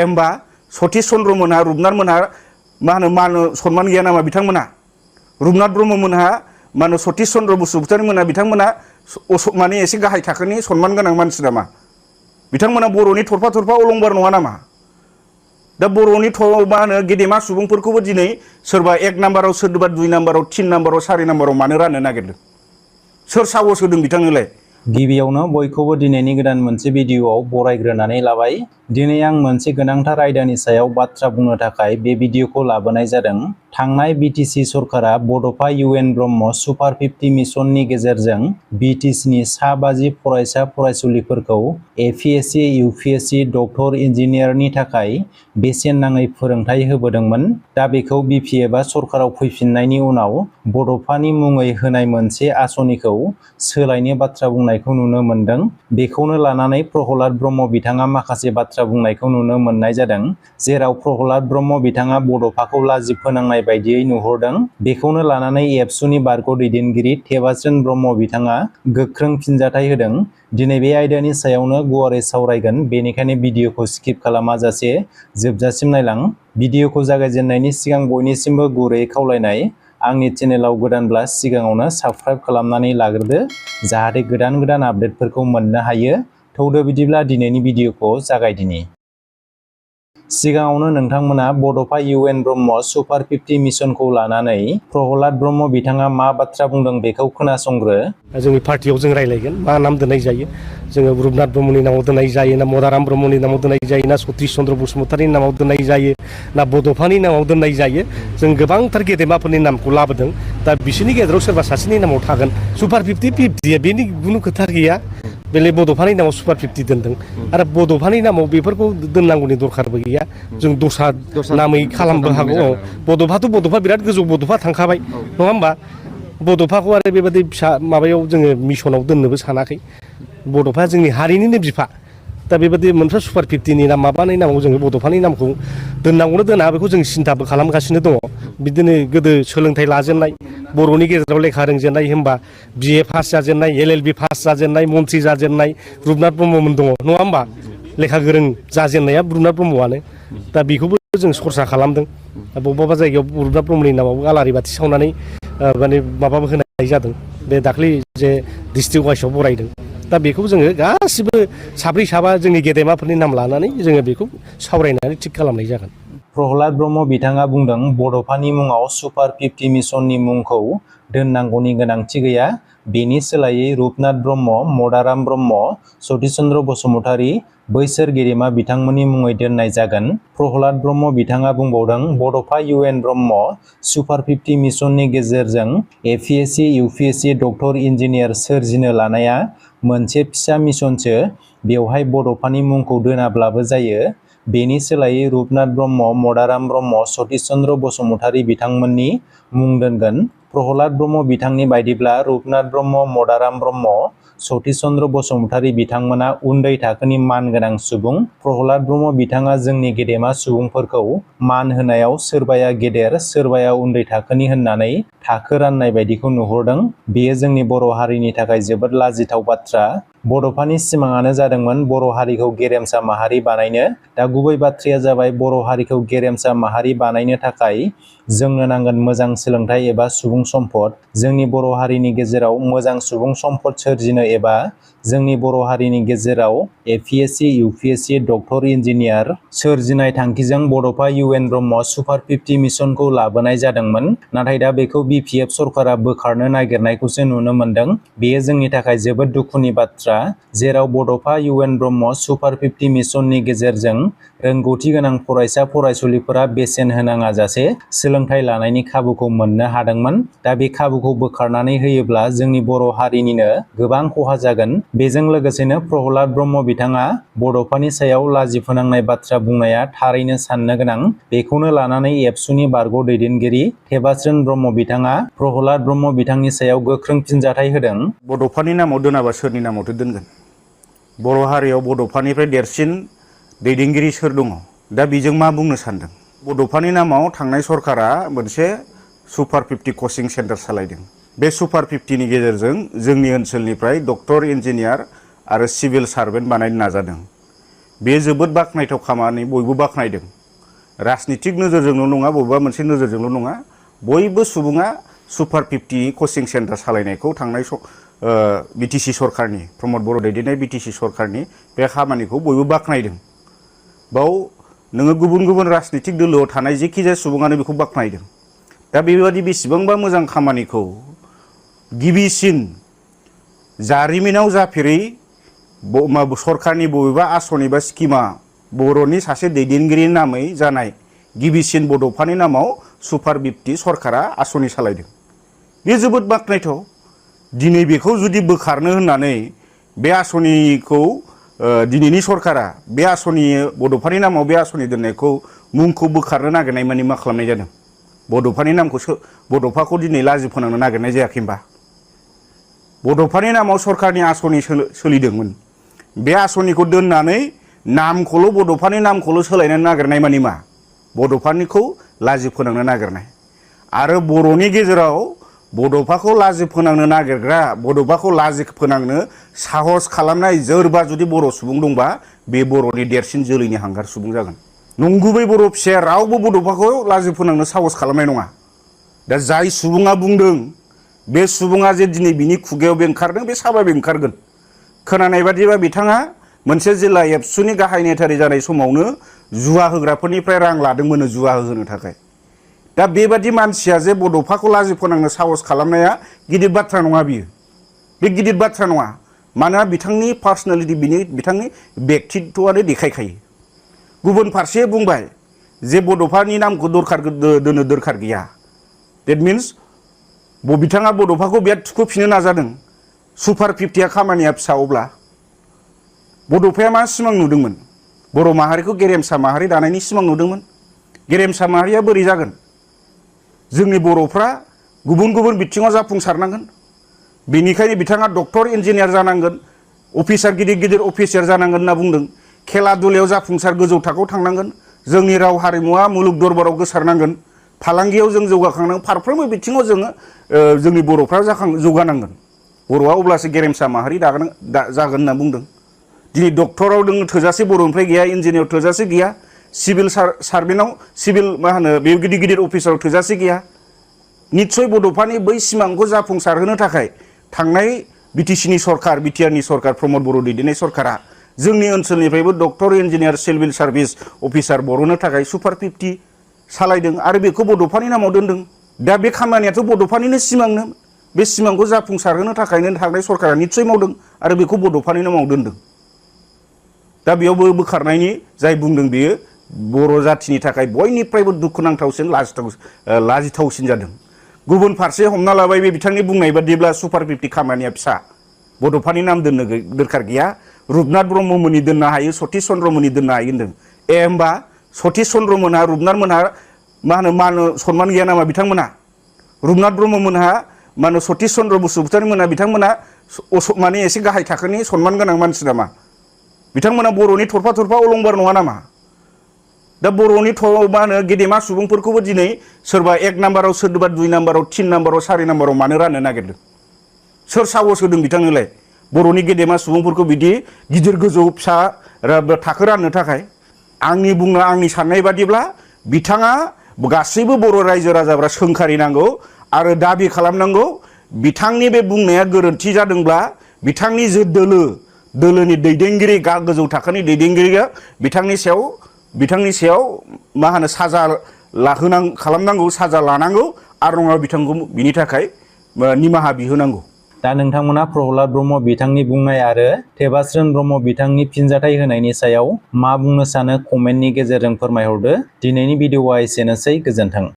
होमबा सतीश चन्द्र मोनहा रुपनाथ मोनहा मा होनो सनमान गैया नामा बिथांमोना रुपनाथ ब्रह्म मोनहा मा होनो सतीश चन्द्र बसुमतारी मोनहा बिथांमोना माने एसे गाहाय थाखोनि सनमान गोनां मानसि नामा बिथांमोना बर'नि थरफा थरफा अलंबार नङा नामा दा बर'नि मा होनो गेदेमा सुबुंफोरखौबो दिनै सोरबा 1 नाम्बाराव सोरबा 2 नाम्बाराव 3 नाम्बाराव 4 नाम्बाराव मानो राननो नागिरदों सोर साहस होदों बिथांनोलाय गिबियावनो बयखौबो दिनैनि गोदान मोनसे भिडिअआव बरायग्रोनानै लाबाय दिनै आं मोनसे गोनांथार आयदानि सायाव बाथ्रा बुंनो थाखाय बे भिडिअखौ लाबोनाय जादों थांनाय बिटिसि सरकारा बड'फा UN ब्रह्म सुपार 50 मिशननि गेजेरजों बिटिसिनि सा 50 फरायसा फरायसुलिफोरखौ APSC UPSC डक्टर इन्जिनियारनि थाखाय बेसेन नाङै फोरोंथाय होबोदोंमोन दा बेखौ BPFआ सरकाराव फैफिननायनि उनाव बड'फानि मुङै होनाय मोनसे आसनिखौ सोलायनो बाथ्रा बुंनायखौ नुनो मोनदों बेखौनो लानानै प्रहलाद ब्रह्म बिथाङा माखासे बाथ्रा बुंनायखौ नुनो मोननाय जादों जेराव प्रहलाद ब्रह्म बिथाङा बड'फाखौ लाजि फोनांनाय बायदियै नुहुरदों बेखौनो लानानै एबसुनि बारग' दैदेनगिरि टेबास्रोन ब्रह्म बिथाङा गोख्रों फिनजाथाय होदों दिनै बे आयदानि सायावनो गुवारै सावरायगोन बेनिखायनो भिडिअखौ स्किप खालामाजासे जोबजासिम नायलां भिडिअखौ जागायजेननायनि सिगां बयनिसिमबो गुरै खावलायनाय आंनि चेनेलाव गोदानब्ला सिगाङावनो साबस्क्राइब खालामनानै लाग्रोदो जाहाथे गोदान आपडेटफोरखौ मोननो हायो थौदो बिदिब्ला दिनैनि भिडिअखौ जागायदिनि सिगाङावनो नोंथांमोना बड'फा UN ब्रह्म सुपार 50 मिशनखौ लानानै प्रहलाद ब्रह्म बिथाङा मा बाथ्रा बुंदों बेखौ खोनासंग्रो जोंनि पार्टियाव जों रायलायगोन मा नाम दोननाय जायो जोङो रुपनाथ ब्रह्मनि नामाव दोननाय जायो ना मदाराम ब्रह्मनि नामाव दोननाय जायो ना सतीश चन्द्र बसुमतारीनि नामाव दोननाय जायो ना बड'फानि नामाव दोननाय जायो जों गोबांथार गेदेमाफोरनि नामखौ लाबोदों दा बिसोरनि गेजेराव सोरबा सासेनि नामाव थागोन सुपार 50 बेनि खुनु खोथा गैया बेले बड'फानि नामाव सुपार 50 दोनदों आरो बड'फानि नामाव बेफोरखौ दोननांगौनि दरखारबो गैया जों दस्रा नामै खालामनो हागौ बड'फा बिराद गोजौ बड'फा थांखाबाय नङा होमबा बड'फाखौ आरो बेबायदि फिसा माबायाव जोङो मिशनाव दोननोबो सानाखै बड'फा जोंनि हारिनिनो बिफा दा बेबायदि मोनसे सुपार 50नि नाम माबानि नामाव जोङो बड'फानि नामखौ दोननांगौनो दोना बेखौ जों सिन्थाबो खालामगासिनो दङ बिदिनो गोदो सोलोंथाइ लाजेननाय बर'नि गेजेराव लेखा रोंजेननाय होनबा BA पास जाजेननाय LLB पास जाजेननाय मन्थ्रि जाजेननाय रुपनाथ ब्रह्ममोन दङ नङा होमबा लेखा गोरों जाजेननाया रुपनाथ ब्रह्मआनो दा बेखौबो जों सरसा खालामदों बबेबा जायगायाव रुपनाथ ब्रह्मनि नामाव आलारि बाथि सावनानै माने माबाबो होनाय जादों बे दाख्लै जे डिस्ट्रिक्ट वाइसआव बरायदों दा बेखौ जोङो गासिबो साब्रै साबा जोंनि गेदेमाफोरनि नाम लानानै जोङो बेखौ सावरायनानै थिग खालामनाय जागोन प्रहलाद ब्रह्म बिथाङा बुंदों बड'फानि मुङाव सुपार 50 मिशननि मुंखौ दोननांगौनि गोनांथि गैया बेनि सोलायै रुपनाथ ब्रह्म मदाराम ब्रह्म सतीश चन्द्र बसुमतारी बैसोर गेदेमा बिथांमोननि मुङै दोननाय जागोन प्रहलाद ब्रह्म बिथाङा बुंबावदों बड'फा UN ब्रह्म सुपार 50 मिशननि गेजेरजों APSC UPSC डक्टर इन्जिनियार सोरजिनो लानाया मोनसे फिसा मिशनसो बेवहाय बड'फानि मुंखौ दोनाब्लाबो जायो बेनि सोलायै रुपनाथ ब्रह्म मदाराम ब्रह्म सतीश चन्द्र बसुमतारी बिथांमोननि मुं दोनगोन प्रहलाद ब्रह्म बिथांनि बायदिब्ला रुपनाथ ब्रह्म मदाराम ब्रह्म सतीश चन्द्र बसुमतारी बिथांमोना उन्दै थाखोनि मानगोनां सुबुं प्रहलाद ब्रह्म बिथाङा जोंनि गेदेमा सुबुंफोरखौ मान होनायाव सोरबाया गेदेर सोरबाया उन्दै थाखोनि होननानै थाखो राननाय बायदिखौ नुहुरदों बेयो जोंनि बर' हारिनि थाखाय जोबोद लाजिथाव बाथ्रा बड'फानि सिमाङानो जादोंमोन बर' हारिखौ गेरेमसा माहारि बानायनो दा गुबै बाथ्राया जाबाय बर' हारिखौ गेरेमसा माहारि बानायनो थाखाय जोंनो नांगोन मोजां सोलोंथाइ एबा सुबुं सम्पद जोंनि बर' हारिनि गेजेराव मोजां सुबुं सम्पद सोरजिनो एबा जोंनि बर' हारिनि गेजेराव APSC UPSC डक्टर इन्जिनियार सोरजिनाय थांखिजों बड'फा UN ब्रह्म सुपार 50 मिशनखौ लाबोनाय जादोंमोन नाथाय दा बेखौ BPF सरकारा बोखारनो नागिरनायखौसो नुनो मोनदों बेयो जोंनि थाखाय जोबोद दुखुनि बाथ्रा जेराव बड'फा UN ब्रह्म सुपार 50 मिशननि गेजेरजों रोंगौथि गोनां फरायसा फरायसुलिफोरा बेसेन होनाङा जासे सोलोंथाइ लानायनि खाबुखौ मोननो हादोंमोन दा बे खाबुखौ बोखारनानै होयोब्ला जोंनि बर' हारिनिनो गोबां खहा जागोन बेजों लोगोसेनो प्रहलाद ब्रह्म बिथाङा बड'फानि सायाव लाजि फोनांनाय बाथ्रा बुंनाया थारैनो साननो गोनां बेखौनो लानानै एबसुनि बारग' दैदेनगिरि टेबास्रोन ब्रह्म बिथाङा प्रहलाद ब्रह्म बिथांनि सायाव गोख्रों फिनजाथाय होदों बड'फानि नामाव दोनाबा सोरनि नामावथो दोनगोन बर' हारियाव बड'फानिफ्राय देरसिन दैदेनगिरि सोर दङ दा बेजों मा बुंनो सानदों बड'फानि नामाव थांनाय सरकारा मोनसे सुपार 50 कचिं सेन्टार सालायदों बे सुपार 50नि गेजेरजों जोंनि ओनसोलनिफ्राय डक्टर इन्जिनियार आरो सिभिल सार्भेन्ट बानायनो नाजादों बे जोबोद बाख्नायथाव खामानि बयबो बाख्नायदों राजनितिक नोजोरजोंल' नङा बबेबा मोनसे नोजोरजोंल' नङा बयबो सुबुङा सुपार 50 कचिं सेन्टार सालायनायखौ थांनाय बिटिसि सरकारनि प्रमद बर' दैदेननाय बिटिसि सरकारनि बे खामानिखौ बयबो बाख्नायदों बाव नोङो गुबुन गुबुन राजनितिक दोलोआव थानाय जेखि जाया सुबुङानो बेखौ बाख्नायदों दा बेबादि बेसेबांबा मोजां खामानिखौ गिबिसिन जारिमिनाव जाफेरै सरकारनि बबेबा आसनि बा स्किमा बर'नि सासे दैदेनगिरिनि नामै जानाय गिबिसिन बड'फानि नामाव सुपार 50 सरकारा आसनि सालायदों बे जोबोद बाख्नायथाव दिनै बेखौ जुदि बोखारनो होननानै बे आसनिखौ दिनैनि सरकारा बे आसनि बड'फानि नामाव बे आसनि दोननायखौ मुंखौ बोखारनो नागिरनाय माने मा खालामनाय जादों बड'फानि नामखौ बड'फाखौ दिनै लाजि फोनांनो नागिरनाय जायाखै होनबा बड'फानि नामाव सरकारनि आसनि सोलिदोंमोन बे आसनिखौ दोननानै नामखौल' बड'फानि नामखौल' सोलायनो नागिरनाय माने मा बड'फानिखौ लाजि फोनांनो नागिरनाय आरो बर'नि गेजेराव बड'फाखौ लाजि फोनांनो नागिरग्रा बड'फाखौ लाजि फोनांनो साहस खालामनाय जोरबा जुदि बर' सुबुं दंबा बे बर'नि देरसिन जोलैनि हांगार सुबुं जागोन नंगुबै बर' फिसाया रावबो बड'फाखौ लाजि फोनांनो साहस खालामनाय नङा दा जाय सुबुङा बुंदों बे सुबुङा जे दिनै बिनि खुगायाव बे ओंखारदों बे साबाबे ओंखारगोन खोनानाय बादिबा बिथाङा मोनसे जिल्ला एबसुनि गाहाय नेथारि जानाय समावनो जुवा होग्राफोरनिफ्राय रां लादोंमोन जुवा होनो थाखाय दा बेबादि मानसिया जे बड'फाखौ लाजि फोनांनो साहस खालामनाया गिदिर बाथ्रा नङा बियो बे गिदिर बाथ्रा नङा मानोना बिथांनि पार्सनेलिटि बिथांनि व्यक्तित्वआनो देखायखायो गुबुन फारसे बुंबाय जे बड'फानि नामखौ दोनो दरखार गैया देट मिन्स बिथाङा बड'फाखौ बिराद थुखोफिननो नाजादों सुपार 50 खामानिया फिसा अब्ला बड'फाया मा सिमां नुदोंमोन बर' माहारिखौ गेरेमसा माहारि दानायनि सिमां नुदोंमोन गेरेमसा माहारिया बोरै जागोन जोंनि बर'फ्रा गुबुन गुबुन बिथिङाव जाफुंसारनांगोन बेनिखायनो बिथाङा डक्टर इन्जिनियार जानांगोन अफिसार गिदिर गिदिर अफिसार जानांगोन होनना बुंदों खेला दुलायाव जाफुंसार गोजौ थाखोआव थांनांगोन जोंनि राव हारिमुवा मुलुग दरबाराव गोसारनांगोन फालांगियाव जों जौगाखांनांगोन फारफ्रोमबो बिथिङाव जोङो जोंनि बर'फ्रा जौगानांगोन बर'आ अब्लासो गेरेमसा माहारि जागोन होनना बुंदों दिनै डक्टराव नों थोजासे बर'निफ्राय गैया इन्जिनियार थोजासे गैया सिभिल सार्भेन्टआव सिभिल मा होनो बे गिदिर गिदिर अफिसाराव थोजासे गैया निस्सय बड'फानि बै सिमांखौ जाफुंसारहोनो थाखाय थांनाय बिटिसिनि सरकार बिटिआरनि सरकार प्रमद बर' दैदेननाय सरकारा जोंनि ओनसोलनिफ्रायबो doctor engineer civil service officer बर'नो थाखाय सुपार 50 सालायदों आरो बेखौ बड'फानि नामाव दोनदों दा बे खामानियाथ' बड'फानिनो सिमांनो बे सिमांखौ जाफुंसारहोनो थाखायनो थांनाय सरकारा निस्सय मावदों आरो बेखौ बड'फानि नामाव दोनदों दा बेयावबो बोखारनायनि जाय बुंदों बेयो बर' जाथिनि थाखाय बयनिफ्रायबो दुखुनांथावसिन लाजिथावसिन जादों गुबुन फारसे हमना लाबाय बे बिथांनि बुंनाय बादिब्ला सुपार 50 खामानिया फिसा बड'फानि नाम दोननो दरखार गैया रुपनाथ ब्रह्ममोननि दोननो हायो सतीश चन्द्रमोननि दोननो हायो होनदों होमबा सतीश चन्द्रमोनहा रुपनाथ मोनहा मा होनो सनमान गैया नामा बिथांमोना रुपनाथ ब्रह्ममोनहा मा होनो सतीश चन्द्र बसुमतारी मोनहा बिथांमोना माने एसे गाहाय थाखोनि सनमान गोनां मानसि नामा बिथांमोना बर'नि थरफा थरफा अलंबार नङा नामा दा बर'नि मा होनो गेदेमा सुबुंफोरखौबो दिनै सोरबा 1 नाम्बाराव सोरबा 2 नाम्बाराव 3 नाम्बाराव 4 नाम्बाराव मानो राननो नागिरदों सोर साहस होदों बिथांनोलाय बर'नि गेदेमा सुबुंफोरखौ बिदि गिदिर गोजौ फिसा थाखो राननो थाखाय आंनि साननाय बादिब्ला बिथाङा गासैबो बर' रायजो राजाफ्रा सोंखारिनांगौ आरो दाबि खालामनांगौ बिथांनि बे बुंनाया गोरोन्थि जादोंब्ला बिथांनि जे दोलोनि दैदेनगिरि गोजौ थाखोनि दैदेनगिरिया बिथांनि सायाव मा होनो साजा खालामनांगौ साजा लानांगौ आरो नङाबा बिथांखौ बिनि थाखाय निमाहा बिहोनांगौ दा नोंथांमोना प्रहलाद ब्रह्म बिथांनि बुंनाय आरो देबास्रोन ब्रह्म बिथांनि फिनजाथाय होनायनि सायाव मा बुंनो सानो कमेन्टनि गेजेरजों फोरमायहरदो दिनैनि भिडिअआ एसेनोसै गोजोन्थों।